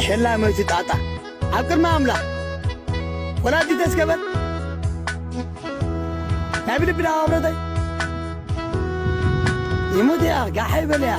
ሸላመይቲ ጣጣ ኣብ ቅድሚ ኣምላኽ ወላዲተ እስከ በል ናይ ብልቢ ዳ ኣብረተይ ይሙት እያ ጋሓይ በል እያ።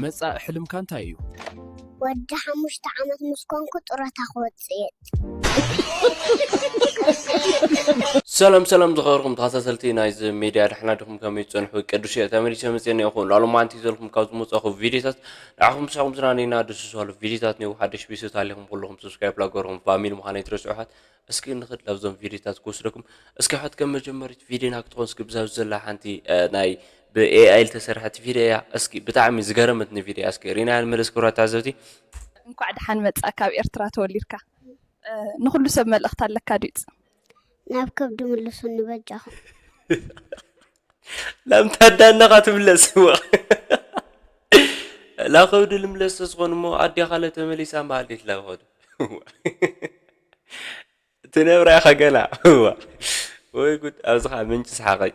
መጻኢ ሕልምካ እንታይ እዩ? ወዲ ሓሙሽተ ዓመት ምስ ኮንኩ ጡረታ ክወፅእ እየ። ሰላም ሰላም ዝኸበርኩም ተኸታተልቲ ናይዚ ሚድያ፣ ደሕና ዲኹም? ከመይ ትጸንሑ? ቅዱስ እየ ተመሊሰ መጽየ እኒአኹ። ላሉ ማንቲ ዘልኩም ካብ ዝመጻኹ ቪድዮታት ንዓኹም ምሳኹም ዝናነይና ደስ ዝባሉ ቪድዮታት እኒአው። ሓደሽ ቤተሰብ ታሊኹም ኩለኹም ሰብስክራይብ ላገርኹም ፋሚሊ ምዃነይ ትረስዑ ኣሕዋት። እስኪ ንኽድ ላብዞም ቪድዮታት ክወስደኩም። እስኪ ኣሕዋት ከም መጀመሪት ቪድዮና ክትኾን እስኪ ብዛብ ዘላ ሓንቲ እ፣ ናይ ብኤኣይ ዝተሰርሐት ቪድዮ እያ። እስኪ ብጣዕሚ ዝገረመትኒ ቪድዮ እያ። እስኪ ሪናያ ንመለስ ክብራት ተዓዘብቲ። እንኳዕ ደሓን መጻእካ ኣብ ኤርትራ ተወሊድካ። እ፣ ንኹሉ ሰብ መልእኽቲ ኣለካ ድዩ? ናብ ከብዲ ምልሱኒ በጃኹም። ላምታ ኣዳነኻ ትምለስ እዋ። ላብ ከብዲ ልምለስ ተዝኾን እሞ ኣዴኻ ለተመሊሳ መሃሌት ላብ ኸዱ። ትነብራ ኢኻ ገና። እዋ። ወይ ጉድ፣ ኣብዚ ኸዓ ምንጪ ሰሓቐይ።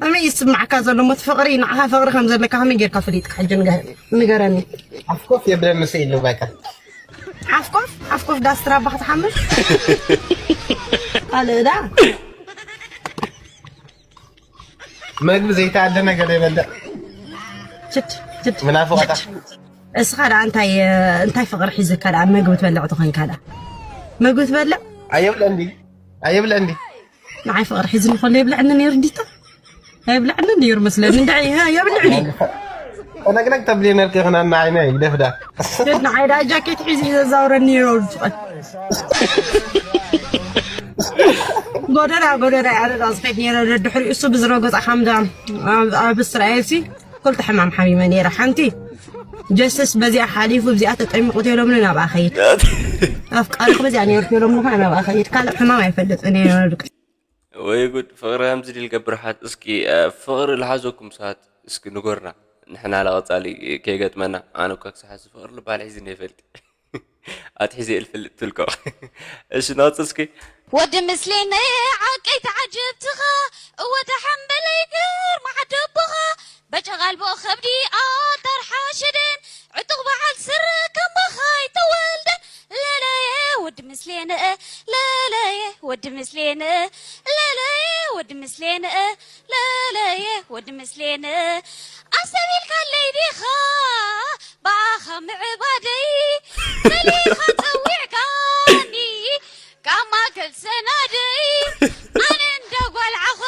ከመይ ይስማዕካ ዘሎ ሞት ፍቕሪ? ንዓኻ ፍቕሪ ከም ዘለካ ከመይ ጌርካ ፈሊጥካ? ሕጂ ንገ- ንገረኒ። ኣፍኮፍ የብለኒ ስኢሉ ባይካ። ሓፍኮፍ ሓፍኮፍ ዳስትራ ባኽ ትሓምሽ ካልእ ዳ መግቢ ዘይተኣደነ ገለ ይበልዕ ችድ ችድ ምናፍቆታ። እስኻ ደኣ እንታይ እንታይ ፍቕሪ ሒዝካ ደኣ መግቢ ትበልዕ ተኾንካ ደኣ መግቢ ትበልዕ ኣየብለ እንዲ ኣየብለ እንዲ ንዓይ ፍቕሪ ሒዝኒ ከሎ የብልዕኒ ነይሩ እንዲታ የብልዕኒ ነይሩ መስለኒ እንድዒ የብልዕኒ ነግነግ ተብሊ ነርክ ይኽና እና ዓይነ ይግደፍዳ ንዓይ ደኣ ጃኬት ሒዙ እዩ ዘዛውረኒ ነይሩ ፍቕሪ ጎደና ጎደና ኣረዳ ዝኸድ ነይረ ደድሕሪ እሱ ብዝረገፃ ሓምዳ ኣብ እስራኤል ሲ ክልተ ሕማም ሓሚመ ነይረ ሓንቲ ጀስስ በዚኣ ሓሊፉ ብዚኣ ተጠሚቑ ተሎምኒ ናብኣ ኸይድ ኣፍቃሪኹ በዚኣ ነይሩ ተሎምኒ ኸዓ ናብኣ ኸይድ ካልእ ሕማም ኣይፈልጥን እየ ነይረ ድቂ ወይ ጉድ፣ ፍቕሪ ከምዚ ድል ገብር ሓት። እስኪ እ፣ ፍቕሪ ልሓዘኩም ሰባት እስኪ ንጎርና ንሕና ለቐጻሊ ከይገጥመና። ኣነ እኳ ክሳብ ሕዚ ፍቕሪ ልባል ሒዝኒ ይፈልጥ ኣትሒዘ እልፍልጥ ትልኮ። እሺ ናውፅል እስኪ። ወዲ ምስሌነ ዓቀይ ተዓጀብትኻ እወ ተሓምበለይ ግርማ ዓደቦኻ በጨቓልቦ ኸብዲ ኣጣርሓ ሸደን ዕጡቕ በዓል ስረ ከም ባኻ ኣይተወልደ ለለየ ወዲ ምስሌነ ለለየ ወዲ ምስሌነ ለለየ ወዲ ምስሌነ ለለየ ወዲ ምስሌነ ኣስተቢልካለይ ዲኻ ብኣኻ ምዕባደይ ደሊኻ ጸዊዕካኒ ካብ ማእከል ሰናደይ ኣነ እንዳ ጓል ዓኾ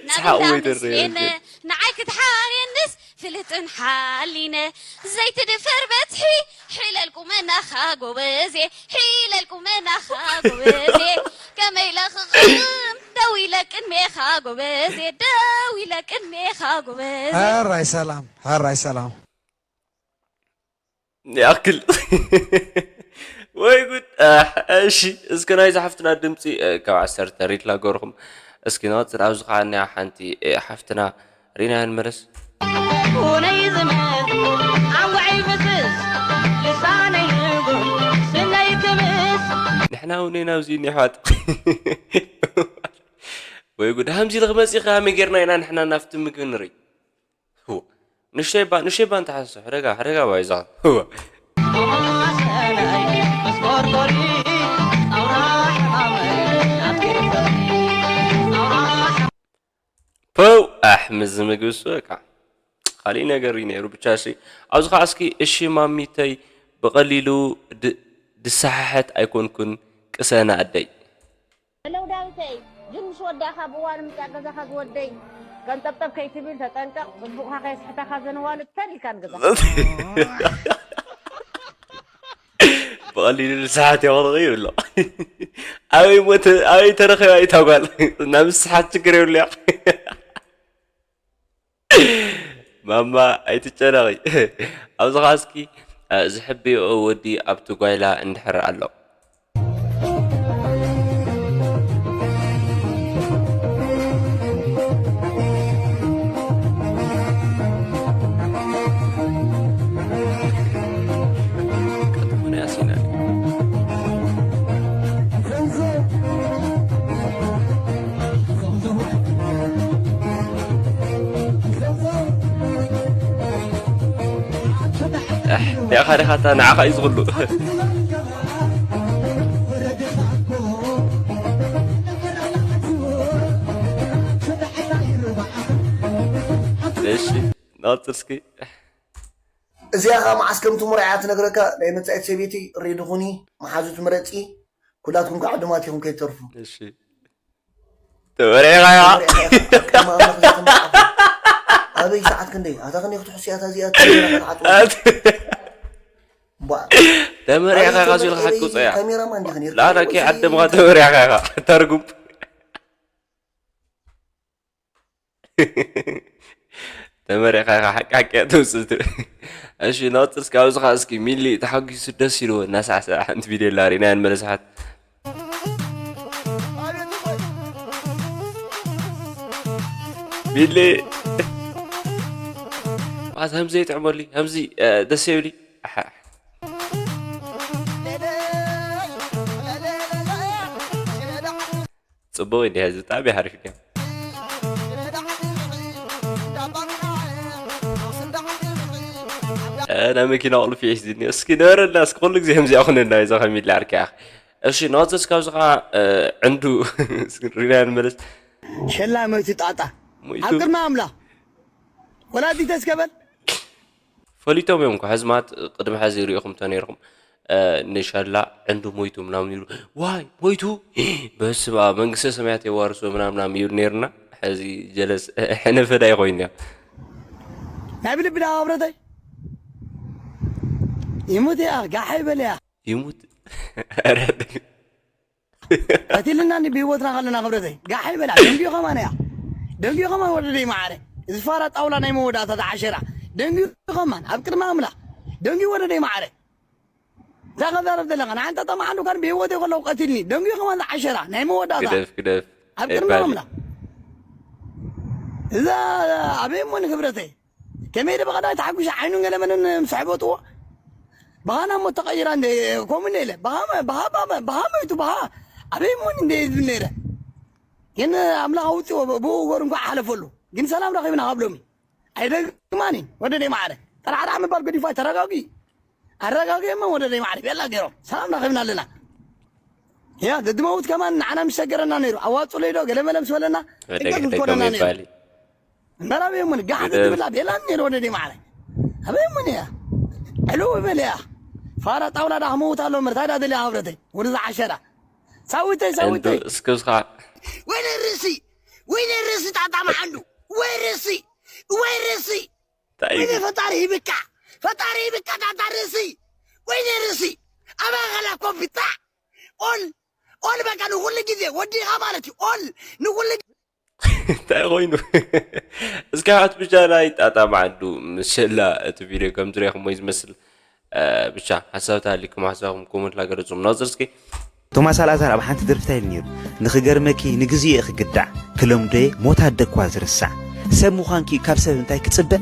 ናብ ሰሓቕ እንዳ ወይ ደረ ምስሌነ ይወልድ። ንዓይ ክትሓርየንስ ፍልጥን ሓሊነ ዘይትድፈር በትሒ ሒለል ቁመናኻ ጎበዜ ሒለል ቁመናኻ ጎበዜ ከመይ ኢለ ክቐድም ደው ኢለ ቅድሜኻ ጎበዜ ደው ኢለ ቅድሜኻ ጎበዜ ሕራይ ሰላም ሕራይ ሰላም ይኣክል ወይ ጉድ ኣሕ፣ እሺ እስከ ናይ ዝሓፍትና ድምፂ እ፣ ካብ ዓሰርተ ሪድ ላገርኹም እስኪ ንቐፅል ኣብዚ ከዓ እኒኣ ሓንቲ እ፣ ሓፍትና ሪናያ ንመለስ ቡነይ ዝመስ ዓንጓዐይ ፍስስ ልሳነይ ንጉስ ስነይ ትምስ ንሕና እውን ኢና ኣብዚ እኒ ኣሕዋት ወይ ጉድ ሃምዚ ኢለ ክመፅእ ከመይ ጌርና ኢና ንሕና ናብቲ ምግቢ ንርኢ ንሸባ ንሸባ እንተሓስሱ ሕደጋ ሕደጋ ባይዛን ፐው ኣሕ ምዚ ምግቢ እሱ በቃ ካሊእ ነገር እዩ ነይሩ ብቻ እሺ ኣብዚ ከዓ እስኪ እሺ ማሚተይ ብቐሊሉ ድ- ድሰሓሐት ኣይኮንኩን ቅሰና ኣደይ ሄለው ዳዊተይ ግን ምስ ወዳእካ ብእዋኑ ምጻእ ገዛካ ዝወደይ ቀንጠብጠብ ከይትብል ተጠንቀቕ ጽቡቕካ ከየስሕተካ ዘንዋልድ ተር ኢልካ ንገዛካ ብቐሊሉ ንስሓት የቕርቕ ይብሎ ኣበይ ሞት ኣበይ ተረኺባ እዩ ታጓል ናብ ስሓት ችግር የብሉ እያ ማማ ኣይትጨነቒ ኣብዚ ኸዓ እስኪ ዝሕብኦ ወዲ ኣብቲ ጓይላ እንድሕር ኣሎ ዲኻ ዲኻታ ንዓኻ እዩ ዝኽሉ እሺ፣ ናጽር እስኪ። እዚኣ ከዓ መዓስ ከም ትምርዓያ ትነግረካ። ናይ መጻኢት ሰበይቲ ሬዲ ኩኒ፣ መሓዙት ምረጺ። ኩላትኩም ከዓ ዕዱማት ኢኹም ከይትተርፉ። እሺ፣ ተመሪዕኻ ኢኻ። ቅድሚ ኣምላኽ ዘይትምርዓኹ። ኣበይ ሰዓት ክንደይ ኣታ ክንደይ ክትሕስያ እታ እዚኣ ትምርዓኻ ትዓጽዋ። እምቧ። ተመሪዕኻ ኢኻ ኣበይ ዝብል ሓቂ ውፅእ እያ። ካሜራማን ዲኽን ላዳ ከይዓደምኻ ተመሪዕኻ ኢኻ። ተርጉም። ተመሪዕኻ ኢኻ፣ ሓቂ ሓቂ እያ ትውፅእ ትብል። እሺ፣ ናፅር እስኪ ኣብዚ ኸዓ እስኪ ሚሊ ተሓጒሱ ደስ ኢልዎ እናሳዕሰዐ ሓንቲ ቪድዮ ኣላ ርኢናያ ንመለስ ሓት። ሚሊ። ዋት፣ ከምዚ ይጥዕመሉ፣ ከምዚ፣ እ፣ ደስ ይብሊ። ኣሓ። ጽቡቕ እንዲያ፣ እዚ ብጣዕሚ ሓሪፍ እንዲያ። እ፣ ናይ መኪና ቁልፊ ሒዝኒ። እስኪ ንበረልና፣ እስኪ ኩሉ ግዜ ከምዚኣ ኩነና፣ እዛ ከሚላ ዓርኪ ኣኺ። እሺ፣ ናዘዝ ካብዚ ኸዓ፣ እ፣ ዕንዱ ሪና ንመለስ። ሸላ መይቱ ጣጣ ሞይቱ። ኣብ ቅድሚ ኣምላኽ ወላዲተስ ከበል ፈሊጦም እዮም እኮ፣ ሕዝማት ቅድሚ ሕዚ ሪኢኹም ተነይርኩም። እ፣ ንሸላ ዕንዱ ሞይቱ ምናምን ይብሉ። ዋይ፣ ሞይቱ? በስመ ኣብ፣ መንግስተ ሰማያት የዋርሶ ምናምን ምናምን ይብሉ ነይርና። ሕዚ ጀለስ ሕነ ፈዳይ ኮይኑ እያ። ናይ ብልቢ ዳ ክብረተይ ይሙት እያ ጋሓይ በል እያ ይሙት። ኧረ፣ ቀቲልናኒ ብህይወትና ከለና ክብረተይ ጋሓይ በላ ደንጊዩ ከማን እያ ደንጊዩ ከማን ወደደይ መዓረ እዚ ፋራ ጣውላ ናይ መወዳእታ ተዓሸራ ደንጊዩ ከማን ኣብ ቅድሚ ኣምላኽ ደንጊዩ ወደደይ መዓረ እንታይ ከዛረብ ዘለኻ ንዓንተ ጠማሓንዱ ካን ብህይወተይ ከለዉ ቀቲልኒ ደንጊዩ ከማን ዝዓሸራ ናይ መወዳእታ ግደፍ፣ ግደፍ። ኣብ ቅድሚ ኣይባል። ኣምላኽ እዛ ኣበይ እሞ ንክብረተይ ከመይ ደ ብቐዳይ ተሓጒሰ ዓይኑን ገለመለን ምስ ኣሕበጥዎ ብሃና እሞ ተቐይራ እንደ ከምኡ እንደ ኢለ ብሃ መይቱ ብሃ ኣበይ እሞ እንደ ዝብል ነይረ ግን ኣምላኽ ኣውፅዎ ብኡ ገሩ እንኳ ሓለፈሉ ግን ሰላም ረኺብና ካብ ሎሚ ኣይደግማን እዩ ወደደይ ማዕረ ጠራዕራዕ ምባል ገዲፋ ተረጋጊ ኣረጋጊ እሞ ወደደይ ማዕረ ቤላ ገይሮም ሰላም ረኺብና ኣለና ያ ደድመውት ከማን ንዓና ምስ ሸገረና ነይሩ ኣዋፅለይ ዶ ገለመለ ምስ በለና ጭንቀት ምስ ኮነና ነይሩ ይባል። እምበር ኣበይ እሙን ጋሓት ትብላ ቤላን ነይሩ ወደደይ ማዕረ ኣበይ እሙን እያ ዕልው በል እያ ፋራ ጣውላ ዳ ክመውት ኣሎ እምበር እንታይ ዳ ደልያ ክብረተይ ወደዛ ዓሸራ ሳዊተይ ሳዊተይ እስክስኻ ወይኔ ርእሲ ወይኔ ርእሲ ጣጣ መዓንዱ ወይ ርእሲ ወይ ርእሲ እንታይ ወይኔ ፈጣሪ ይብቃ ፈጣሪ ይብቃ ጣጣ ርእሲ ወይኔ ርእሲ ኣባኸላ ኮምፒታ ኦል ኦል በቃ ንኩሉ ግዜ ወዲኻ ማለት እዩ ኦል ንኩሉ እንታይ ኮይኑ? እስኪ ሓት ብቻ ናይ ጣጣ መዓንዱ ምስ ሸላ እቲ ቪድዮ ከም ዝረኹሞ እዩ ዝመስል። እ፣ ብቻ ሓሳብ ተሃሊኩም ሓሳብኩም ኮመንት ላገለጹ ምናጽር እስኪ ቶማስ ኣልኣዛር ኣብ ሓንቲ ደርፊ እንታይ ኢሉ ነይሩ? ንኽገርመኪ ንግዜኡ እየ ክግዳዕ ክለምዶ እየ ሞት ኣደ እኳ ዝርሳዕ ሰብ ምዃንኪ ካብ ሰብ እንታይ ክጽበ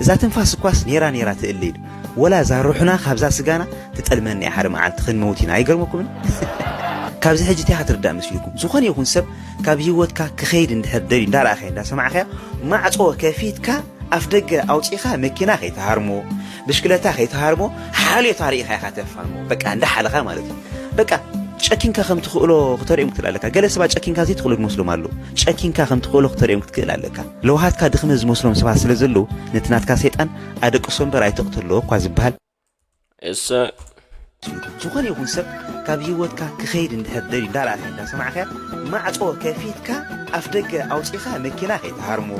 እዛ ትንፋስ እኳስ ነይራ ነይራ ትእለ ኢሉ ወላ እዛ ሩሕና ካብዛ ስጋና ትጠልመና እያ ሓደ መዓልቲ ክንመውት ኢና ኣይገርመኩምን? ካብዚ ሕጂ እንታይ ክትርዳእ መሲልኩም? ዝኾነ ይኹን ሰብ ካብ ህይወትካ ክኸይድ እንድሕር ደልዩ እንዳረኣኻዮ እንዳሰማዕካዮ ማዕጾ ከፊትካ ኣፍ ደገ ኣውጺኻ መኪና ከይትሃርሞ ብሽክለታ ከይትሃርሞ ሓልዮት ኣርኢኻ ኢኻ ተፋርሞ በቃ እንዳሓለኻ ማለት እዩ በቃ ጨኪንካ ከም ትኽእሎ ክተርእዮም ክትእል ኣለካ ገለ ሰባት ጨኪንካ ዘይትኽእሎ ዝመስሎም ኣለዉ ጨኪንካ ከም ትኽእሎ ክተርእዮም ክትክእል ኣለካ ለውሃትካ ድኽመት ዝመስሎም ሰባት ስለ ዘለዉ ነቲ ናትካ ሰይጣን ኣደቅሶ እምበር ኣይተቕተሎ እኳ ዝበሃል እሰ ዝኾነ ይኹን ሰብ ካብ ህይወትካ ክኸይድ እንድሕር ደልዩ እንዳረኣኻ እንዳሰማዕካ ማዕጾ ከፊትካ ኣፍ ደገ ኣውፂኻ መኪና ከይትሃርሞ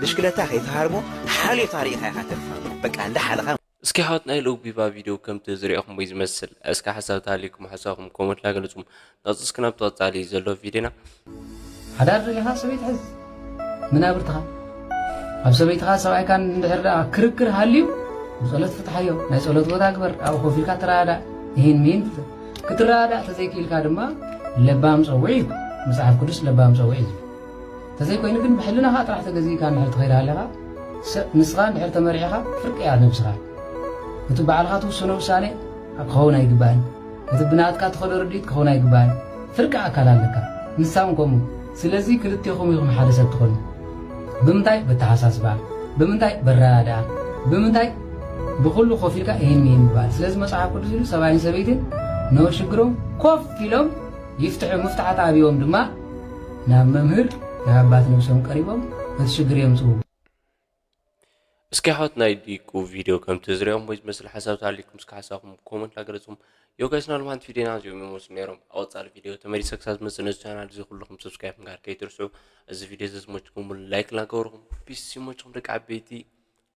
ብሽክለታ ከይትሃርሞ ሓልዮት ኣርኢኻ ኢኻ ተፋ በቃ እንዳሓለኻ እስኪ ሓወት ናይ ሎቢባ ቪድዮ ከምቲ ዝሪኦኹም ወይ ዝመስል እስኪ ሓሳብ ተሃሊኩም ሓሳብኩም ኮመንት ላገለጹም ናጽ እስኪ ናብ ተቐጻሊ ዘሎ ቪድዮና ሓዳር ዶ ኢኻ ሰበይቲ ሕዝ መናብርትኻ ኣብ ሰበይትኻ ሰብኣይካን እንድሕር ደኣ ክርክር ሃልዩ ብጸሎት ፍትሓዮ ናይ ጸሎት ቦታ ግበር ኣብኡ ኮፍ ኢልካ ተረዳዳእ ይህን ምሂን ክትረዳዳእ ተዘይክኢልካ ድማ ለባም ጸውዕ እዩ መጽሓፍ ቅዱስ ለባም ጸውዕ እዩ ተዘይኮይኑ ግን ብሕልናኻ ጥራሕ ተገዚእካ እንድሕር ትኸይድ ሃለኻ ንስኻ እንድሕር ተመሪዕኻ ፍርቂ እያ ነብስኻ እቲ ባዕልኻ ትውስኖ ውሳኔ ክኸውን ኣይግባእን እቲ ብናትካ ትኸዶ ርድኢት ክኸውን ኣይግባእን ፍርቂ ኣካል ኣለካ ንሳ እውን ከምኡ ስለዚ ክልቴኹም ኢኹም ሓደ ሰብ ትኾኑ ብምንታይ በተሓሳስባ ብምንታይ በረዳድኣ ብምንታይ ብኩሉ ኮፍ ኢልካ ይህን ይህን ይበሃል ስለዚ መፅሓፍ ቅዱስ ኢሉ ሰብኣይን ሰበይትን ነበሩ ሽግሮም ኮፍ ኢሎም ይፍትሑ። ምፍታሓት ኣብዮም ድማ ናብ መምህር ናብ ኣባት ነብሶም ቀሪቦም እቲ ሽግር የምፅኡ። እስኪ ኣሕዋት ናይ ዲቁ ቪድዮ ከምቲ ዝሪኦም ወይ ዝመስል ሓሳብ ተሃሊኩም እስኪ ሓሳብኩም ኮመንት ላገለፅኩም። ዮ ጋይስ፣ ናሉ ሓንቲ ቪድዮና እዚኦም ይመስሉ ነይሮም። ኣብ ቀፃሊ ቪድዮ ተመሊሰ ክሳብ ዝመፅእ ነዚ ቻናል እዚ ኩልኩም ሰብስክራይብ ምግባር ከይትርስዑ። እዚ ቪድዮ እዚ ዝመችኩም ላይክ እናገበርኩም ፒስ ይመችኩም ደቂ ዓበይቲ።